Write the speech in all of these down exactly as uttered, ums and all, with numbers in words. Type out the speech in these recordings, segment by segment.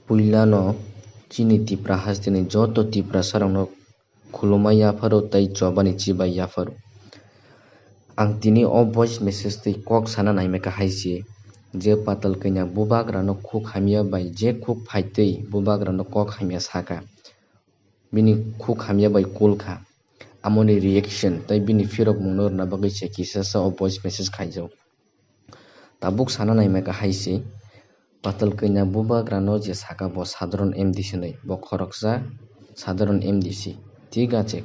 Puilano chini Tipra hasteni joto Tiprasarokno khulumai yapharo tei chobani chibai yapharo. Ang tini o voice message twi kok sana naimai kha hai se, je Patal Kanya bubagrano khuk hamya bai je khuk phaitwi bubagrano kok hamya saka, bini khuk hamya bai kul kha. Amoni reaction tei bini phirokmungno rwna bagwi se kisa sa o voice message khaijak. Tabuk sana naimai kha hai se, Patal Kanya bubagrano je saka bo sadharon M D C nai, bo khoroksa sadharon M D C. Thik ache,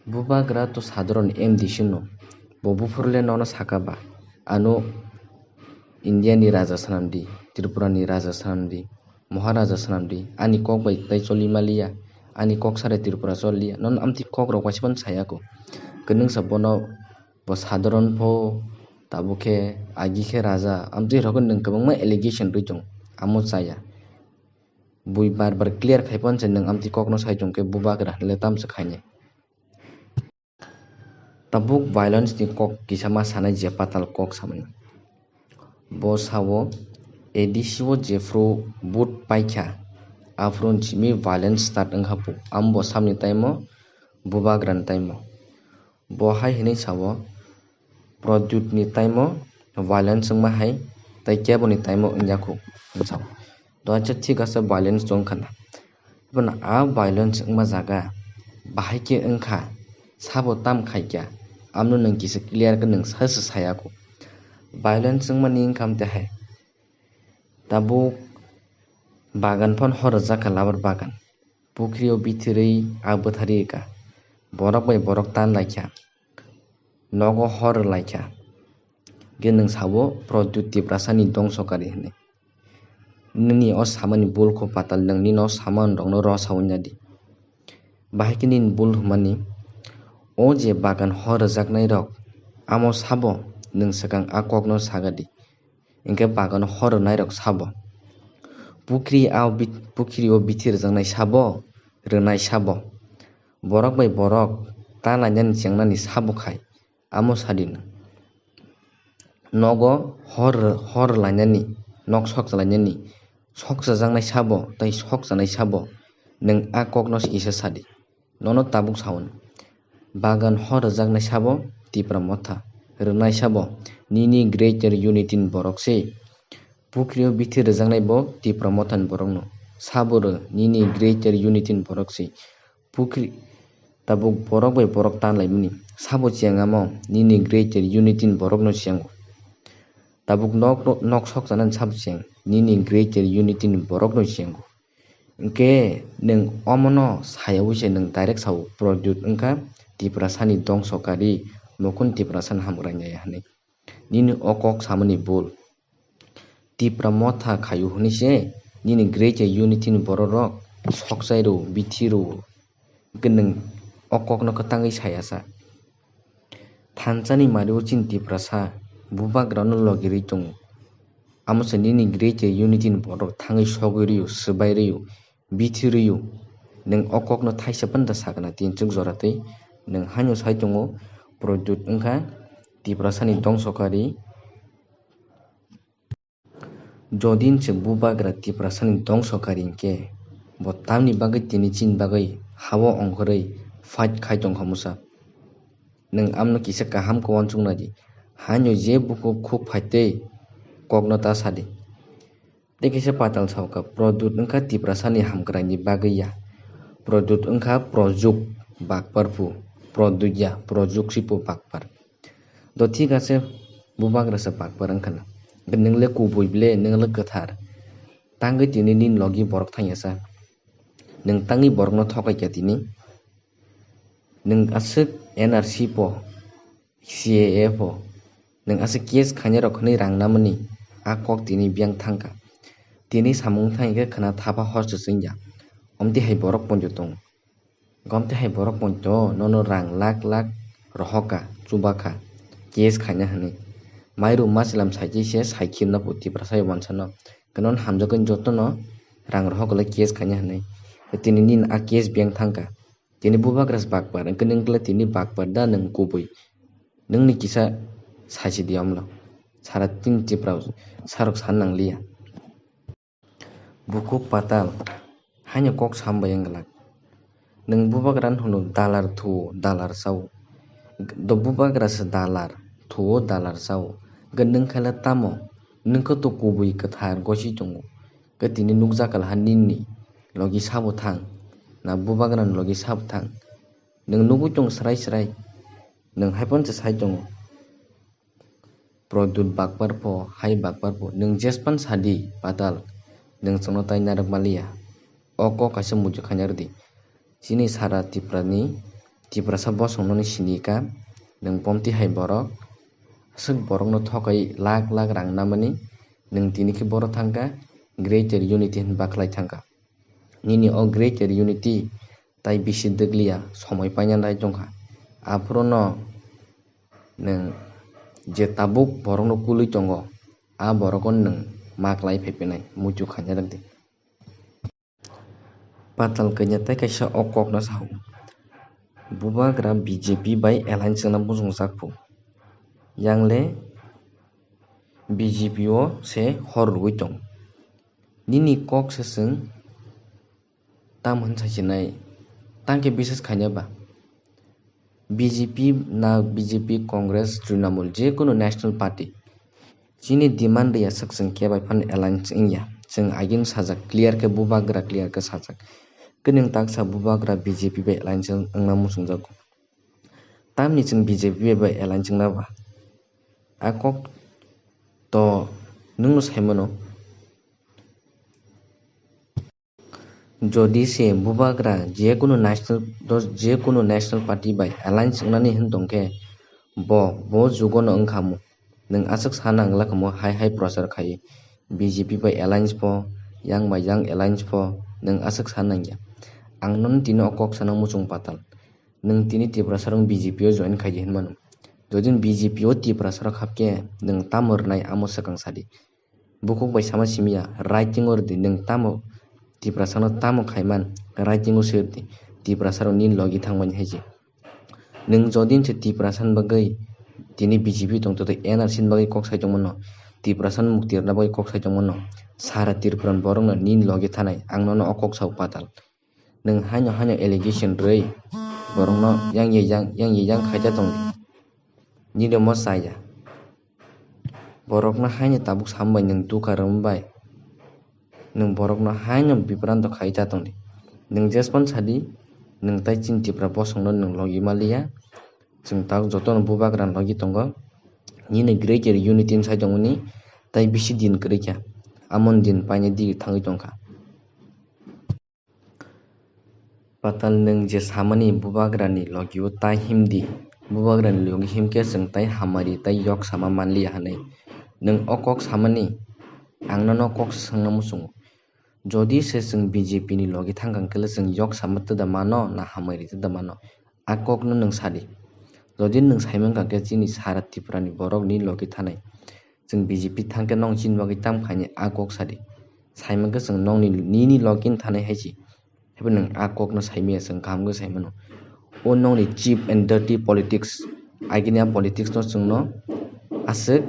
bubagra to sadharon M D C no, bo buphuru le nono saka ba, ano India ni raja swnamdi, Tripura ni raja swnamdi, Maharaja swnamdi, ani kok bai tai choli maliya, ani kok sare Tripura choliya, nono amtwi kok rok waisa phano saya ko. Kwnwngsa bono bo sadharon pho, tabuk khe agi khe raja, amtwi rok nwng kwbangma allegation rwi tongo, amo chaya. Bui bar bar clear khai phano se nwng amtwi kokno sai tong khe bubagra hinle tamsa khainai. Tabuk violence ni kok kisa ma sanai je Patal kok samani. Bo sao A D C o jephru vote paikha, aphuru simi violence start wngkha pu. Amo bo samni time o bubagra ni time o. Bo hai hinwi sao, Pradyut ni time o violence wngma hai, tei kebo ni time o wngya khu, hwn sao. Doacha thik asa violence chong khana. Bono a violence wngma jaga bahai khe wngkha, sabo tam khai kya, amno nwng kisa clear khe nwng sa se saya khu. Violence wngmani wngkha amte hai. Tabuk bagan phano hor rwjak kha, labar bagan. Pukhri o bithirwi a bwthari ka. Borok bai borok tan lai kha. Nogo hor rwlai kha. Ge nwng sabo Pradyut Tiprasa ni dongso kari hwnwi. Nini o samani bul kho Patal, nwng nini o saman rokno ro sawi nadi. Bahai khe nini bul hwnmani, o je bagan hor rwjaknai rok, amo sabo nwng swkang a kokno sagadi. Hinkhe bagan hor rwnairok sabo, pukhri a bit-, pukhri o bithi rwjaknai sabo, rwnai sabo. Borok bai borok ta lainani chengnani sabo khai, amo sadi nwng. Nogo hor, hor lainani, nok sok lainani, sok chajaknai sabo tei sok chanai sabo, nwng a kokno se isa sadi. Nono tabuk saun. Bagan hor rwjaknai sabo Tipra Motha, rwnai sabo nini Greater Unity ni borok se. Pukhri o bithi rwjaknai bo Tipra Motha ni borok no. Sabo rw nini Greater Unity ni borok se. Pukhri tabuk borok bai borok tan laimani. Sabo chengamo nini Greater Unity ni borok no chengo. Tabuk nok, nok sok chanani sabo cheng nini Greater Unity ni borok no chengo. Hinkhe nwng omono sayawi se nwng direct sao, Pradyut wngkha Tiprasani dongso kari, mokon Tiprasani hamkrainai hinwi. Nini o kok samani bul. Tipra Motha khaio hwnwi se nini Greater Unity ni borok rok sokchai rw, bithi rw. Hinkhe nwng o kokno kwtangwi saya sa. Thansa ni mari o chini Tiprasa bubagra no logi rwi tongo. Amo se nini Greater Unity ni borok thangwi sogwi rw, swbai rw, bithi rw. Nwng o kokno thaisa phano da sakna tin chuk jora twi nwng haino sai tongo, Pradyut wngkha Tiprasa ni dongso kari. Jodi se bubagra Tiprasani dongso kari hinkhe, bo tamni bagwi tini chini bagwi ha-o ongkhorwi fight khai tongkha musa. Nwng amno kisa kaham khe uansuk nai di. Haino je bukhuk khuk phaitwi kokno ta sadi. Tei kisa Patal saukha, Pradyut wngkha Tiprasani hamkraini bagwi ya. Pradyut wngkha Prajuk bakpar phu. Pradyut ya, Prajuk sipo bakpar. Do thik ase, bubagra se bakpar wngkha na. Nwng le kubui ble, nwng le kwthar. Tangwi tini nini logi borok thangya sa. Nwng tangwi borokno thokai kha tini. Nwng aswk N R C po, C A A po. Nwng aswk case khainai rok hwnwi rang namani a kok tini biyang thangkha. Tini samung thangkhe khwna thapa hor se chwngya. Omtwi hai borok ponjo tongo. Gomte hai borok poito nono rang lak lak rohokha, chubakha, case khaina hwnwi. Mairum machilam saikhe se saikhimna pho Tiprasa bai wansano. Khe nono hamjakgwi jotono rang rohokle case khaina hwnwi. Tini nini a case biyang thangkha. Tini bubagra se bakpar, hwnkhe nwng kle tini bakpar da nwng kubui? Nwngni kisa saisidi omlo. Sara tin Tipra sarok san nangliya. Bukhuk patal, haino kok sam bai wng glak. Nwng bubagra no hwno dalar thuo, dalar chao. Do bubagra se dalar thuo, dalar chao. Hwnkhe nwng khaila tamo? Nwng khe to kubui kwthar gosi tongo. Hwnkhe tini nukjakal ha nini logi sabo thang, na bubagra ni logi sabo thang. Nwng nugwi tongo srai srai. Nwng hai phano se sai tongo. Pradyut bakpar pho, hai bakpar pho, nwng jespan sadi, patal, nwng chwngno tai narwk maliya. O kok kaisa muitu khaina rwdi. Chini sara Tripura ni, Tiprasa bosongno ni sini ka, nwng pomti hai borok, aswk borokno thokai lakh lakh rang namani, nwng tini khe boro thangka, greater unity hinwi bakhlai thangka. Nini o greater unity tai bisi dwkliya, somoi paina nai tongkha. Aphuru no nwng je tabuk borokno kulwi tongo, a borokno nwng ma klai phai phinai, muitu khaina rwdi. Patal kanya tai kaisa o kokno sao. Bubagra B J P bai alliance wngna muchungjak phu. Yang le B J P o se hor rwui tong. Nini kok se chwng tam hwn saisinai, tang khe bises khaina ba? B J P na B J P, Congress, Trinamool, je kunu national party, chini demand ya swk chwng kebai phano alliance wngya. Chwng agini sajak clear khe, bubagra clear khe sajak. Kwnwng taksa bubagra B J P bai alliance wng-, wngna muchungjago. Tamni chwng B J P bai alliance wngna ba? A kok to nwngno saimano. Jodi se bubagra je kunu national, je kunu national party bai alliance wngnani hwn tong khe, bo, bo jugo no wngkha mo. Nwng aswk sana wngla kamo hai hai prochar khai, B J P bai alliance pho, yang bai yang alliance pho, nwng aswk sana wngya. Ang nono tini o kok sana muchung patal. Nwng tini Tiprasa rok B J P o join khai di hwn mano. Jodi B J P o Tiprasa rok hap khe, nwng tamo rwnai amo swkang sadi. Bukhuk bai sama simi ya, writing o rwdi, nwng tamo Tiprasano tamo khaiman, writing o swi rwdi, Tiprasarok nini logi thangmani hai se. Nwng jodi se Tiprasani bagwi tini B J P tongthoto N R C ni bagwi kok sai tongmano, Tiprasano mukti rwna bagwi kok sai tongmano, sara Tripura ni borokno nini logi thanai, ang nono o kok sao patal. Nwng haino haino allegation rwi borokno yang ye yang, yang ye yang khaija tongdi. Nini omo chaya. Borokno haino tabuk sambai nwng dukha rwmbai. Nwng borokno haino bibranto khai ta tongdi. Nwng jespan sadi, nwng tai chini Tripura bosongno nwng logi maliya. Chwng tabuk jotono bubagra logi tongo. Nini greater unity sai tongmani tai bisi din kwrwi kha. Amoni din paina digi thangwi tongkha. Patal nwng je samani bubagrani logio tai himdi, bubagrani logi himkhe chwng tai hamari tai yok sama manliya hwnwi. Nwng o kok samani ang nono kok swngna muchungo. Jodi se chwng B J P ni logi thangkha hwnkhe chwng yok sama twda mano na hamari twda mano? A kokno nwng sadi. Jodi nwng saimankha hwnkhe chini sara Tripura ni borok ni logi thanai. Chwng B J P thangkhe nong chini bagwi tam khaini a kok sadi. Saimankhe chwng nongni nini login thanai hai si. Haibo nwng a kokno saimaya chwng kaham khe saimano. O nongni cheap and dirty politics. Agini a politics no chwngno aswk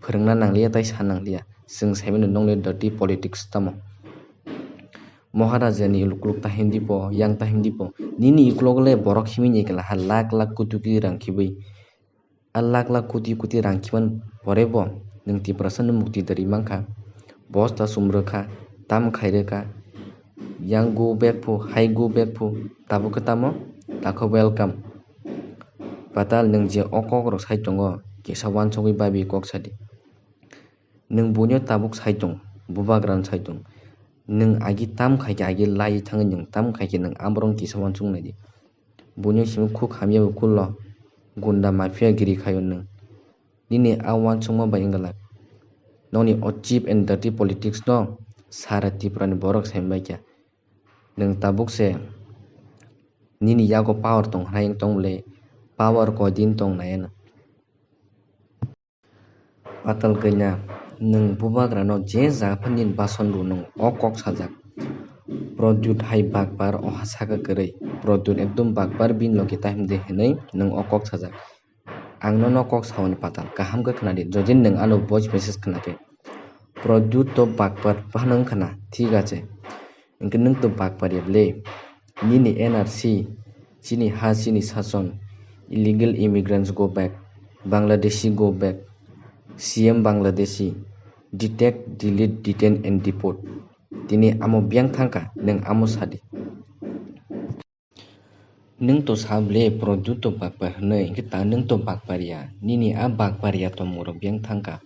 phwrwngna nangliya tai sa nangliya. Chwng saimano nongni dirty politics tamo. Maharaja ni ukuluk ta hindi po, yang ta hindi po. Nini ukulok le borok himini kela ha lakh lakh koti koti rang khibwi. A lakh lakh koti koti rang khiman pore bo nwng Tiprasa no mukti dari mankha. Bosta sumrwkha, tam khairwkha. Yang go back phu, hai go back phu, tabuk khe tamo? Takho welcome. Patal nwng je o kok rok sai tongo, kisa wansugwi babi kok sadi. Nwng buino tabuk sai tong, bubagrano sai tong. Nwng agi tam khaikhe agi lai thangwi nwng tam khaikhe nwng aborok kisa wansuk naidi. Buino simi khuk hamya bo kullo, gunda mafia giri khaio nwng. Nini a wansukma bai wngla. Nokni o cheap and dirty politics no sara Tripura ni borok sai bai kha. Nwng tabuk se nini yago power tong hwnai wng tong bwle, power koi din tong nai ano. Patal kanya, nwng bubagrano je jaga phano nini bason rw nwng o kok sajak. Pradyut hai bakbar oha saka kwrwi. Pradyut ekdom bakbar bini logi tahim de hinwi nwng o kok sajak. Ang nono kok saoni patal, kaham khe khna di, jodi nwng ano voice message khna khe. Pradyut to bakpar phano wngkha na, thik ache. Hwnkhe nwng to bakpar ya bwle? Nini N R C, chini ha, chini sason, illegal immigrants go back, Bangladeshi go back, C M Bangladeshi, detect, delete, detain and deport. Tini amo biyang thangkha, nwng amo sadi. Nwng to sa bwle Pradyut to bakpar hwnwi, hwnkhe ta nwng to bakpar ya? Nini a bakpar ya tongmungrok biyang thangkha.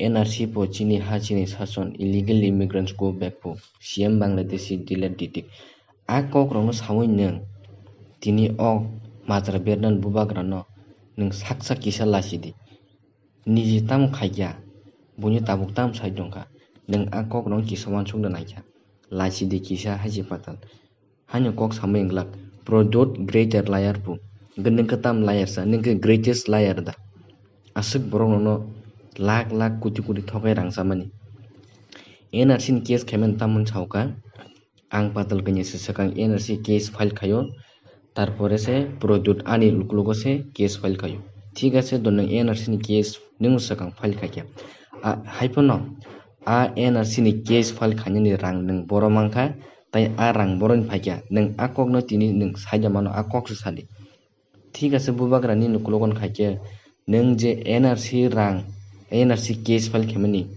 N R C po chini ha, chini sason, illegal immigrants go back po, C M Bangladeshi, delete, detect. A kokrokno saui nwng tini o majra bernan bubagrano nwng sak sak kisa lachidi. Niji tamo khaikya, buini tabuk tamo sai tongkha, nwng a kokrokno kisa uansukna naikha. Lachidi kisa hai se patal. Haino kok samui wng glak, Pradyut greater liar po. Hwnkhe nwng khe tamo liar sa, nwng khe greatest liar da? Aswk borok nono lakh lakh koti koti thokai rang chamani. N R C ni case khaimani tamo wng saukha? Ang patal kanya se swkang N R C case file khaio, tarpore se Pradyut ani uklogo se case file khaio. Thik ase, do nwng N R C ni case nwng swkang file khaikha. A, hai phano a N R C ni case file khainani rang nwng boro mankha, tai a rang boroni phaikha, nwng a kokno tini nwng saida mano, a kok se sadi. Thik ase, bubagra nini uklogo wngkha khe, nwng je N R C rang, N R C case file khaimani,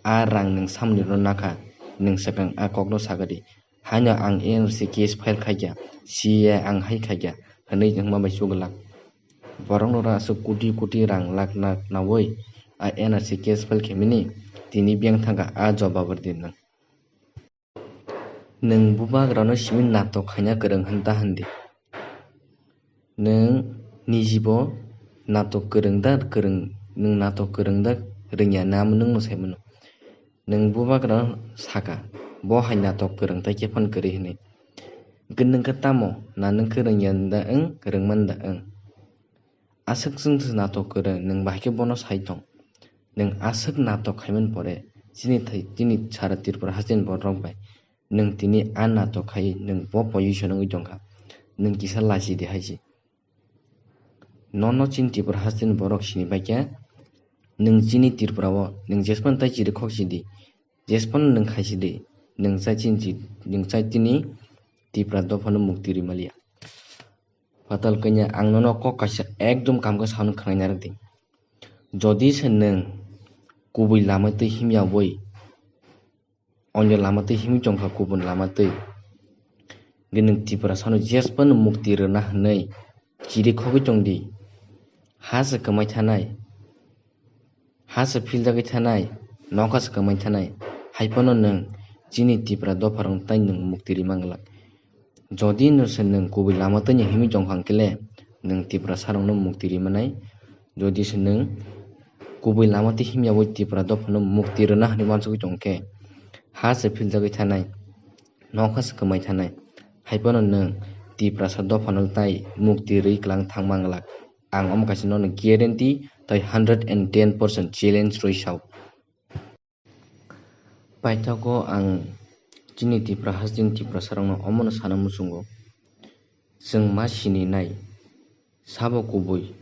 a rang nwng samni rwna nakha, nwng swkang a kokno sagadi. Haino ang N R C case file khaikya, C A ang hai khaikya, hwnwi wngma bai chuglak. Borokno ra aswk koti koti rang lakh lakh naui a N R C case file khaimani, tini biyang thangkha a jobab rwdi nwng. Nwng bubagrano simi natok khaina kwrwng hwn ta hwn di. Nwng nijibo natok kwrwng da kwrwng, nwng natok kwrwng da rwngya na nwngno sai mano. Nwng bubagrano saka, bo hai natok kwrwng tai khe phano kwrwi hwnwi. Hwnkhe nwng khe tamo na nwng khe rwngya da wng, rwngmani da wng? Aswk chwng se natok kwrwng, nwng bahai khe bono sai tong. Nwng aswk natok khaimani pore, chini thai, chini sara Tripura hasteni borok bai nwng tini a natok khai nwng bo position wngwi tongkha. Nwng kisa lachidi hai se. Nono chini Tripura hasteni borok sini bai khe, nwng chini Tripura o nwng jesphano tai chiri khok sidi, jesphano nwng khai sidi, nwng chai chini chi-, nwng chai tini Tripura dophano mukti rimaliya. Patal kanya, ang nono kok kaisa ekdom kam khe sano khwnai narwk di. Jodi se nwng kubui lama twi himya oi, onyo lama twi himwi tongkha, kubun lama twi, hwnkhe nwng Tiprasano jesphano mukti rwna hwnwi chiri khogwi tongdi. Ha se kwmai thanai. Ha se philjagwi thanai, nokha se kwmai thanai, hai phano nwng chini Tipra dopharokno tai nwng mukti rima glak. Jodi no se nwng kubui lama twi himwi tongkha hwnkhe le, nwng Tiprasarokno mukti rimanai. Jodi se nwng kubui lama twi himya oi Tipra dophano mukti rwna hwnwi uansugwi tongkhe, ha se philjagwi thanai, nokha se kwmai thanai, hai phano nwng Tiprasa dophano tai mukti rwi kwlang thangma glak. Ang omo kaisa nono guarantee tei hundred and ten percent challenge rwi sao. Paithago ang chini Tipra hasteni Tiprasarokno omono sana muchungo, chwng ma sini nai, sabo kubui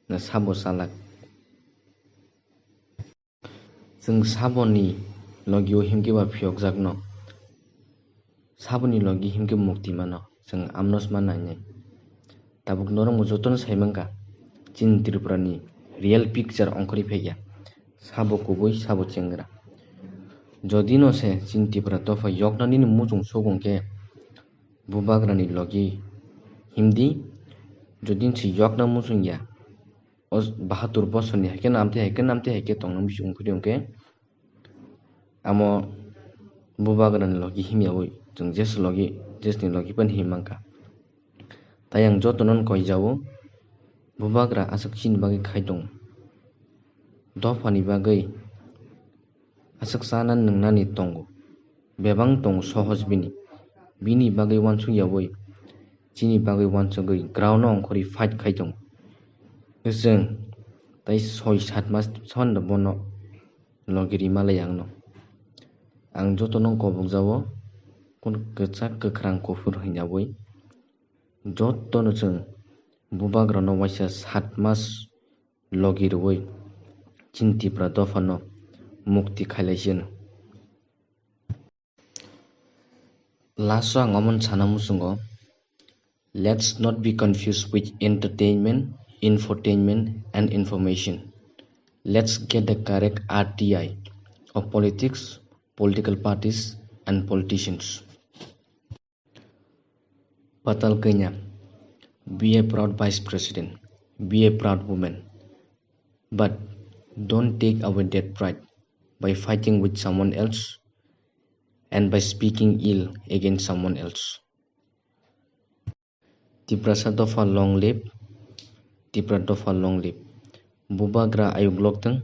na sabo chalak. Chwng saboni logio himkhe ba phiyokjakno, saboni logi himkhe mukti mano, chwng amno sma nainai. Tabuk norokbo jotono sai mankha, chini Tripurani real picture ongkhorwi phaikha, sabo kubui, sabo chengra. Jodi no se chini Tripura dopha yokna nini muchung suk wngkhe, bubagrani logi himdi, jodi se yokna muchung ya, o bahatur bosorni hai khe namtwi hai khe namtwi hai khe tongna muchung phiri wngkhe, amo bubagrani logi himya oi chwng jeswk logi, jeswkni logi phano him mankha. Tai ang jotono koi jao, bubagra aswk chini bagwi khai tongo. Dophani bagwi aswk chana nwngnani tongo. Bebak tongo sohoj bini. Bini bagwi uansuk yaui, chini bagwi uansugwi ground-o ongkhorwi fight khai tongo. Chwng tai soi sat mas sono bono logi rima lai angno. Ang jotono kobok jao, kunu kwchak kwkhrang kuphur hwnyaui. Jotono chwng bubagrano waisa sat mas logi rwui chini Tipra dophano mukti khailai sino. Last o ang omo sana muchungo, let's not be confused with entertainment, infotainment and information. Let's get the correct R T I of politics, political parties and politicians. Patal Kanya, be a proud vice president, be a proud woman, but don't take away that pride by fighting with someone else and by speaking ill against someone else. Tiprasa dopha long live, Tipra dopha long live. Bubagra ayuk lok thung,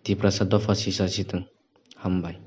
Tiprasa dopha sisa si thung. Hambai.